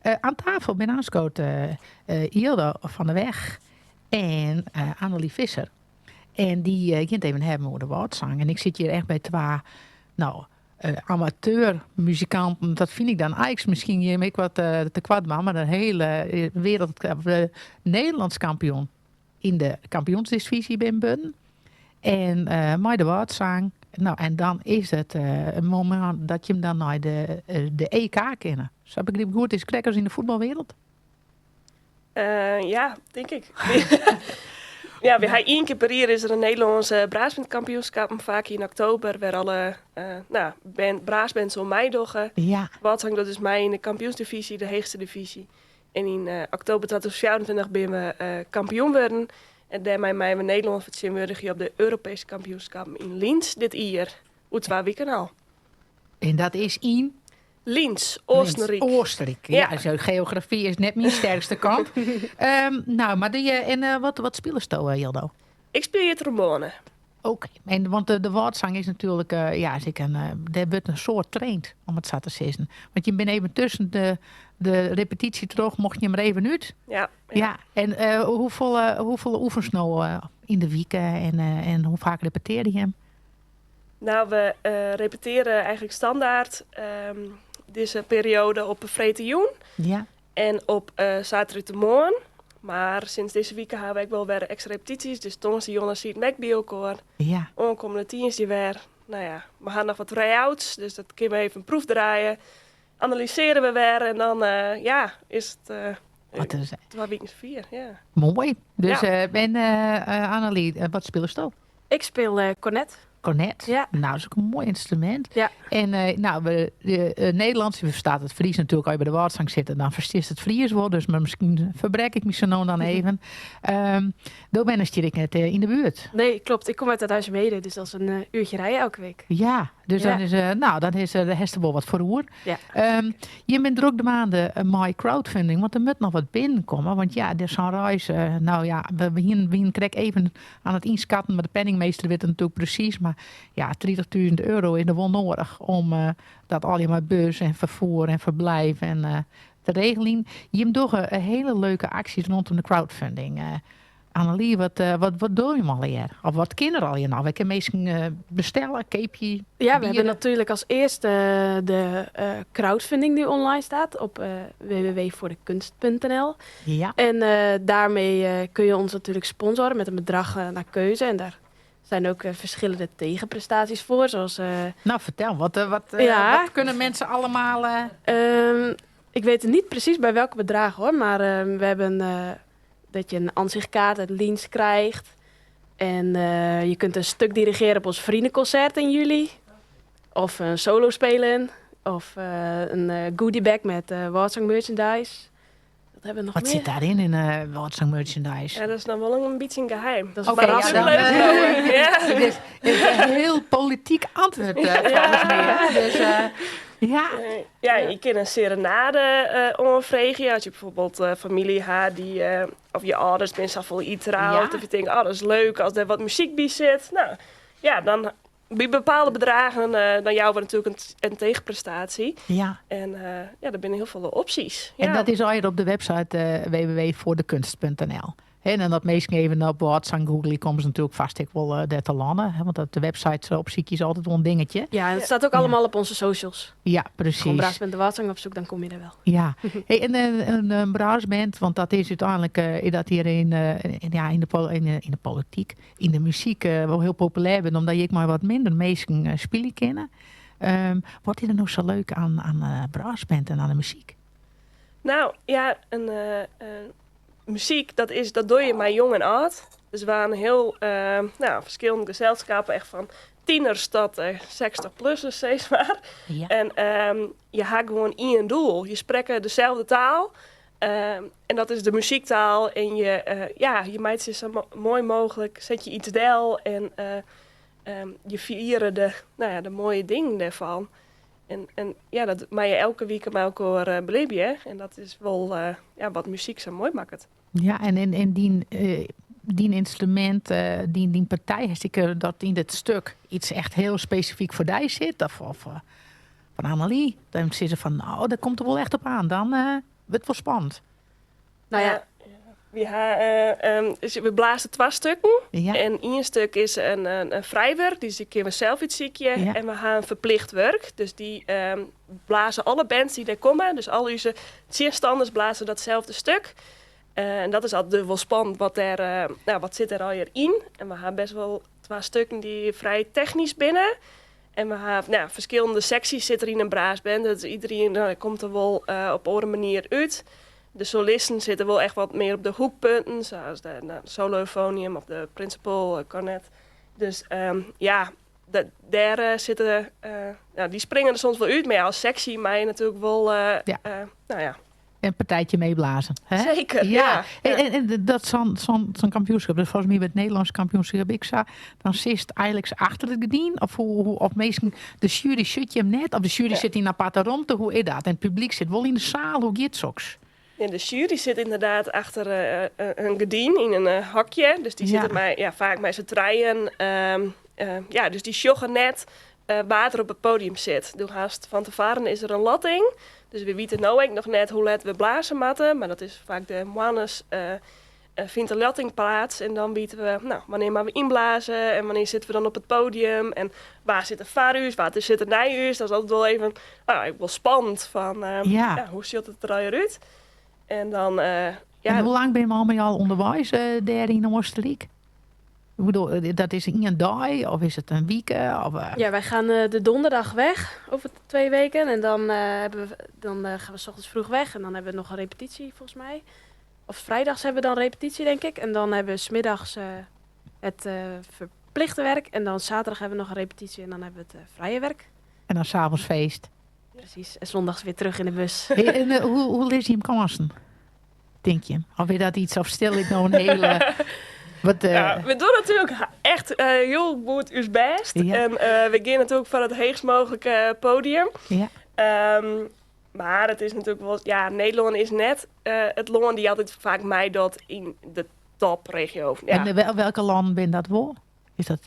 Oan tafel binne oanskood Jildo van der Weg en Annelie Visser. En dy gean it even hawwen oer de Wâldsang. En ik sit hjir echt by twa, no, amateurmuzikanten. Dat fyn ik dan eins miskien jim ek wat te koart dwaan, mar in hiele wereld, Nederlânsk kampioen yn de kampioensdivyzje binne wurden. En mei de Wâldsang. No, en dan is it in momint dat jim dan nei de EK kinne. Sa begryp ik goed, is krekt as yn de fuotbalwereld? Ja, tink ik. Ja, wy ha ien kear per jier is der in Nederlânske brassbandkampioenskappen, faak yn oktober, wêr alle nou, band, brassbands oan meidogge. Wâldsang docht dus mei yn de kampioensdivyzje, de heechste divyzje. En yn oktober 2024 binne we kampioen wurden. En dêrmei meie we Nederlân fertsjinwurdigje op de Europeeske kampioenskappen yn Linz dit jier, oer 2 wiken al. En dat is yn? Linz, Oostenryk. Oostenryk, ja. Ja. Geografy is net myn sterkste kant. Nou, mar dy, en wat spilesto, Jildo? Ik spylje trombone. Oké, en want de Wâldsang is natuerlik, ja, is ek in, dêr wurdt in soad traind, om it sa te sizzen. Want jim binne even tusken de repetysje troch, mochten jim der even út. Ja. Ja, en hoefolle oefenst no yn de wike en hoe faak repetearje jim? Nou, we repeteare eigentlik standaard dizze perioade op freedtejûn. En op saterdeitemoarn. Mar sinds dizze wike ha we ek wol wer ekstra repetysjes. Dus tongersdeitejûn dan sieten we ek by elkoar. Oankommende tiisdei wer. Nou ja, we ha noch wat try-outs, dus dat kinne we even proefdraaie. Analysearje we wer en dan ja, is it Wat is 2 wiken fier. Ja. Moai. Dus, en Annelie, wat spilesto? Ik spyl kornet. Kornet? Ja. Nou, dat is ek in moai ynstrumint. Ja. En nou, we, de, Nederlands, je ferstaat it Frysk natuerlik, as je by de Wâldsang sitte, dan ferstiest it Frysk wol, dus mar miskien ferbrek ik my sa no en dan even. Do wennest hjir ek net yn de buert? Nee, klopt. Ik kom út Uithuizermeeden, dus dat is in uurtje rijden elke week. Ja, dus dan is, nou, dan is, dêr hast der wol wat foar oer. Ja. Jim binne drok dwaande mei crowdfunding, want der moat noch wat binnenkomme. Want ja, der sa'n reis, nou ja, we wienen krekt even oan it ynskatten, mar de penningmeester wit it natuerlik presys. Mar ja, 30.000 euro is der wol noadich om dat allegear mei bus en ferfoer en ferblijf en te regeljen. Jim dogge hiele leuke aksjes rondom de crowdfunding. Annelie, wat dogge jim allegear? Of wat kin der allegear noch? Wêr kinne minsken bestelle, keapje? Ja, we hebben natuurlijk als eerste de crowdfunding die online staat op www.voordekunst.nl. En daarmee kun je ons natuurlijk sponsoren met een bedrag naar keuze. En daar zijn ook verschillende tegenprestaties voor. Zoals, Nou, vertel, wat kunnen mensen allemaal... Ik weet het niet precies bij welke bedragen hoor, maar we hebben dat je een ansichtkaart uit Linz krijgt. En je kunt een stuk dirigeren op ons vriendenconcert in juli. Of een solo spelen. Of een goodiebag met Wâldsang merchandise. Wat hebben we nog Wat meer? sit daarin in Wâldsang merchandise? Ja, dat is dan wol in bytsje in geheim. Dat is Oké, ja, verrassend dan, leuk. Ja. Het is een hiel polityk antwurd, folgens my. Hè? Dus, ja. Ja, je kin in serenade oanfreegje. As je bijvoorbeeld famylje ha die, of je âlders binne safolle jier troud. Of je tinke, oh, dat is leuk as der wat muzyk by sit. Nou, ja, dan by bepaalde bedragen, dan jouwe we natuerlik in tegenprestatie. En ja, der binne hiel folle opsjes. En dat is allegear op de website www.voordekunst.nl. Hè, en dat minsken even op Wâldsang googleje, komme se natuerlik fêst ek wol dêr te lâne. Hè, want dat de website opsykje is altyd wol in dingetje. Ja, en it stiet ek allegear op onze socials. Ja, presys. Gewoan Brassband de Wâldsang opsykje, dan komme je der wol. Ja. Hey, en in brassband, want dat is úteinlik is dat hjir yn, ja, yn de polityk, yn de muzyk wol hiel populêr wurden, omdat je ek mei wat minder minsken spylje kinne. Wat is der no sa leuk oan brassband en oan de muzyk? Nou, ja, in muzyk, dat doe je mei jong en âld. Dus we hawwe in hiel nou, ferskillende geselskippen, echt fan tieners tot 60-plussers, sis mar. En je ha gewoan ien doel. Je sprekke deselde taal. En dat is de muzyktaal. En ja, je meitsje sa moai mooglik, set je iets del en je fiere de, nou ja, de moaie dingen dêrfan. En ja, dat meie je elke wike mei elkoar belibje. En dat is wol ja, wat muzyk sa moai makket. Ja, en dyn ynstrumint, dyn partij, hast ek dat yn dit stik iets echt hiel spesifyk foar dy sit? Of fan Annelie, dan sizze fan, nou, dêr komt it wol echt op oan. Dan Wurdt wol spannend. Nou ja. Wy ha, we blaze twa stukken. Ja. En ien stuk is in frij wurk, dus dy kinne we sels útsykje. Ja. En we ha in ferplicht wurk, dus dy blaze alle bands dy't dêr komme, dus al ús tsjinstanners blaze datselde stuk. En dat is altyd wol spannend, wat dêr, nou, wat sit dêr allegear yn. En we ha best wol twa stukken dy't frij technysk binne. En we ha, nou, ferskillende seksjes sit der yn in brassband, dus iderien, nou, komt der wol op oare manier út. De solisten sitte wol echt wat mear op de hoekpunten, sa as de, nou, solo-eufonium of de principal cornet. Dus ja, dêr sitte, nou, dy springe der soms wol út, mar ja, as seksje meie je natuerlik wol, Ja. nou ja. In partijtje meeblazen. Hè? Zeker, Ja. ja. En dat zo'n kampioenskip, dat volgens mij bij het Nederlands kampioenschap ik sa, dan zit eigenlijk achter het gerdyn, of hoe, hoe, of meesten, de jury zit je hem net, of de jury Ja. zit in een aparte ruimte, hoe is dat? En het publiek zit wel in de zaal, hoe gaat soks? Ja, de jury zit inderdaad achter een gerdyn in een hokje. Dus die Ja. zitten mij, ja, vaak met z'n drieën. Ja, dus die sjoggen net waar er op het podium zit. Doe haast van tevoren is er een latting. Dus we weten nou ook nog net hoe let we blazen moeten. Maar dat is vaak de moannes, vindt de latting plaats. En dan weten we, nou, wanneer maar we inblazen. En wanneer zitten we dan op het podium. En waar zit de varuus, waar zit de nijuus. Dat is altijd wel even, nou, ik wel spannend van, Ja. ja, hoe ziet het er alweer uit? En dan, ja. En hoe lang ben je al met al onderwijs daar in Oostenrijk? Ik bedoel, dat is een dag of is het een week? Of? Ja, wij gaan de donderdag weg over 2 weken. En dan gaan we 's ochtends vroeg weg. En dan hebben we nog een repetitie, volgens mij. Of vrijdags hebben we dan repetitie, denk ik. En dan hebben we 's middags het verplichte werk. En dan zaterdag hebben we nog een repetitie. En dan hebben we het vrije werk. En dan 's avonds feest. Precies. En zondags weer terug in de bus. Hey, en hoe lees je hem kansen? Denk je? Of is dat iets, of stel ik nou een hele... Wat Ja, we doen natuurlijk echt heel goed ons best. Ja. En we gaan natuurlijk van het hoogst mogelijke podium. Ja. Maar het is natuurlijk wel... Ja, Nederland is net het land die altijd vaak mij dat in de topregio. Ja. En welke land ben dat wel? Is dat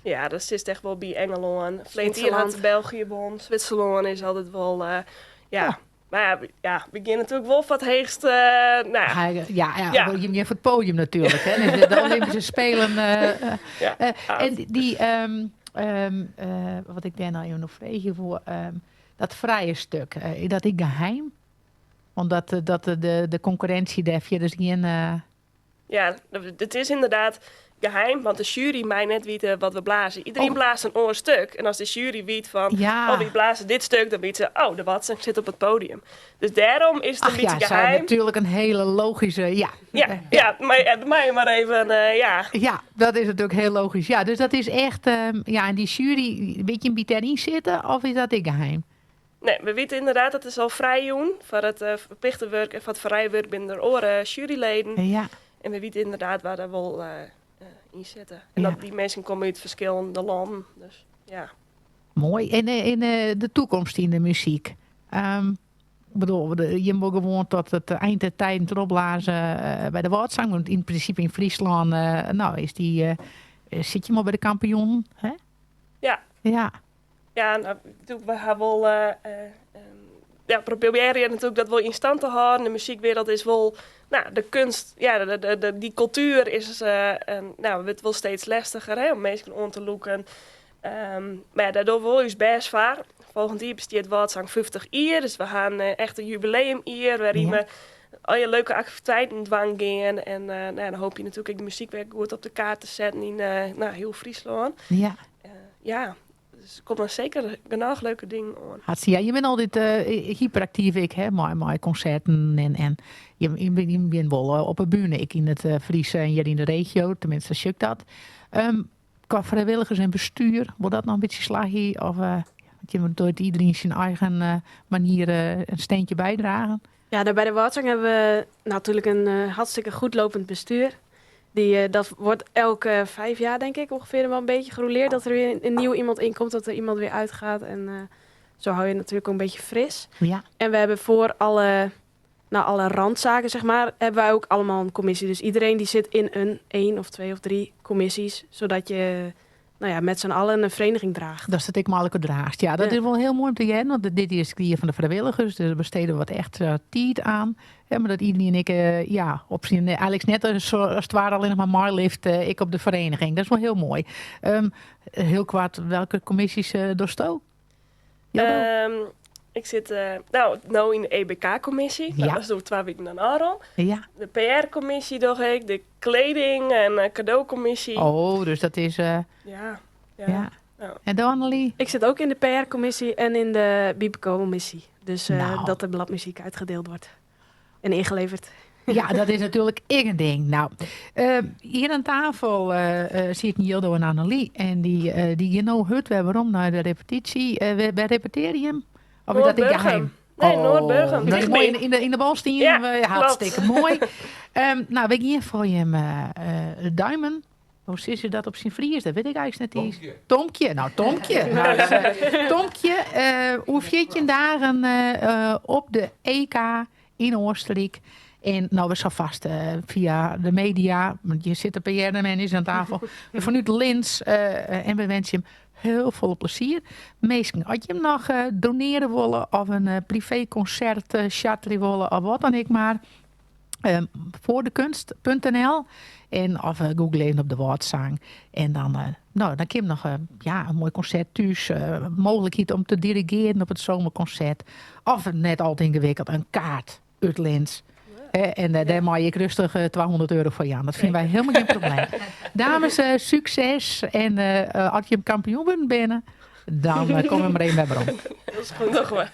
Ja, dat is echt wel bij Engeland. Verleden jaar Zwitserland. had België won. Zwitserland is altijd wel... ja. Ja. Maar ja, we gaan natuurlijk wel van het heegst, nou ja. Hij, ja, ja, Ja. je bent voor het podium natuurlijk. Hè. Dus de Olympische Spelen. Ja. En die, wat ik daar nou even nog vreeg voor, dat vrije stuk, is dat ik geheim? Omdat dat de concurrentie daar verder dus geen, Ja, het is inderdaad geheim, want de jury mij net weten wat we blazen. Iedereen blaast een oorstuk. En als de jury weet van, oh, wie blazen dit stuk, dan weet ze, oh, de Wâldsang zit op het podium. Dus daarom is het een Ach, beetje ja, zij geheim. natuurlijk een hele logische, ja. Ja, ja, maar, ja, mij maar even, ja. Ja, dat is natuurlijk heel logisch. Ja, dus dat is echt, ja, en die jury, weet je, wie daarin zitten, of is dat ik geheim? Nee, we weten inderdaad, dat is al vrij jong. Voor het verplichte werk en voor het vrije werk binnen de oren juryleden. En we weten inderdaad waar dat wel in zitten. En dat die mensen komen uit verschillende landen. Dus, ja. Mooi. En in de toekomst in de muziek. Je moet gewoon tot het eind der tijd erop blazen bij de Wâldsang. Want in principe in Friesland nou, is die zit je maar bij de kampioen, hè? Ja. Ja, nou, natuurlijk, we hebben wel ja, proberen natuurlijk dat wel in stand te houden. De muziekwereld is wel, nou, de kunst, ja, de, de, de, die cultuur is een, nou, het wordt wel steeds lastiger, hè, om mensen om te loeken. Maar ja, daardoor wil je best vaar. Volgend jaar besteedt Wâldsang 50 jaar, dus we gaan echt een jubileum hier, waarin we al je leuke activiteiten dwang gaan. En dan hoop je natuurlijk ook de muziekwerk goed op de kaart te zetten in heel Friesland. Ja. Dus er komen zeker genoeg leuke dingen aan. Hartstikke, ja, je bent altijd hyperactief, ik, hè, met concerten en je bent wel op de bühne. Ik in het Friese en hier in de regio, tenminste, zie ik dat. Qua vrijwilligers en bestuur, wordt dat nog een beetje slaggy? Of want je moet door iedereen zijn eigen manier een steentje bijdragen? Ja, bij de Wâldsang hebben we natuurlijk een hartstikke goed lopend bestuur. Die dat wordt elke 5 jaar, denk ik, ongeveer wel een beetje gerouleerd. Dat er weer een nieuw iemand inkomt, dat er iemand weer uitgaat. En zo hou je het natuurlijk ook een beetje fris. En we hebben voor alle randzaken, hebben wij ook allemaal een commissie. Dus iedereen die zit in een 1 of 2 of 3 commissies. Zodat je nou ja, met z'n allen een vereniging draagt. Dat it ek mei elkoar draachst. Ja, dat Ja. is wol hiel moai om te hearren, want dit is it jier fan de frijwilligers, dus dêr bestede we wat ekstra tiid oan. Ja, mar dat iderien ek ja, op syn, eigentlik net as it ware allinnich mar meilift ek op de vereniging. Dat is wol hiel moai. Hiel koart, welke kommisjes dochsto? Ik sit nou, no yn de EBK-kommisje. Ja. Dat is oer twa wiken dan ôfrûn. Ja. De PR-kommisje doch ik, de kleding- en cadeaukommisje. Oh, dus dat is. Ja, ja. Ja. Ja. En dan Annelie? Ik zit ook in de PR-commissie en in de biepcommissie. Dus Nou. dat de bladmuziek uitgedeeld wordt en ingeleverd. Ja, dat is natuerlik ek in ding. Nou, hjir oan tafel sitte Jildo en Annelie. En dy gean no hurd wer werom nei de repetysje. Wêr repetearje jim? Of is dat in Noardburgum. geheim? Nee, Oh, Noardburgum. dat is Dichtby. moai yn de Balstien. Ja, Ja, hartstikke moai. Nou, we gean foar jim duimen. Hoe sizze je dat op syn Fries? Dat wit ik eigentlik net iens. Tomkje. Tomkje. Nou, Tomkje. Nou, dus, Tomkje, oer 14 dagen op de EK yn Oostenryk. En nou, we sille fêst fia de media, want hjir sit de PR-man is oan tafel, fanút Linz. En we winskje jim hiel folle plezier. Minsken, as jim noch donearje wolle of in privékonsert charterje wolle of wat dan ek mar, voordekunst.nl en of google even op de Wâldsang. En dan, nou, dan kin noch ja, in moai konsert thús, mooglikheid om te dirigearjen op it zomerconcert. Of net al te yngewikkeld, in kaart út Linz. En dêr mei ik rêstich €200 foar jaan. Dat fine wy hielendal gjin probleem. Dames, sukses. En as jim kampioen wurden binne, dan komme we mar even wer werom. Dat is goed, dogge we.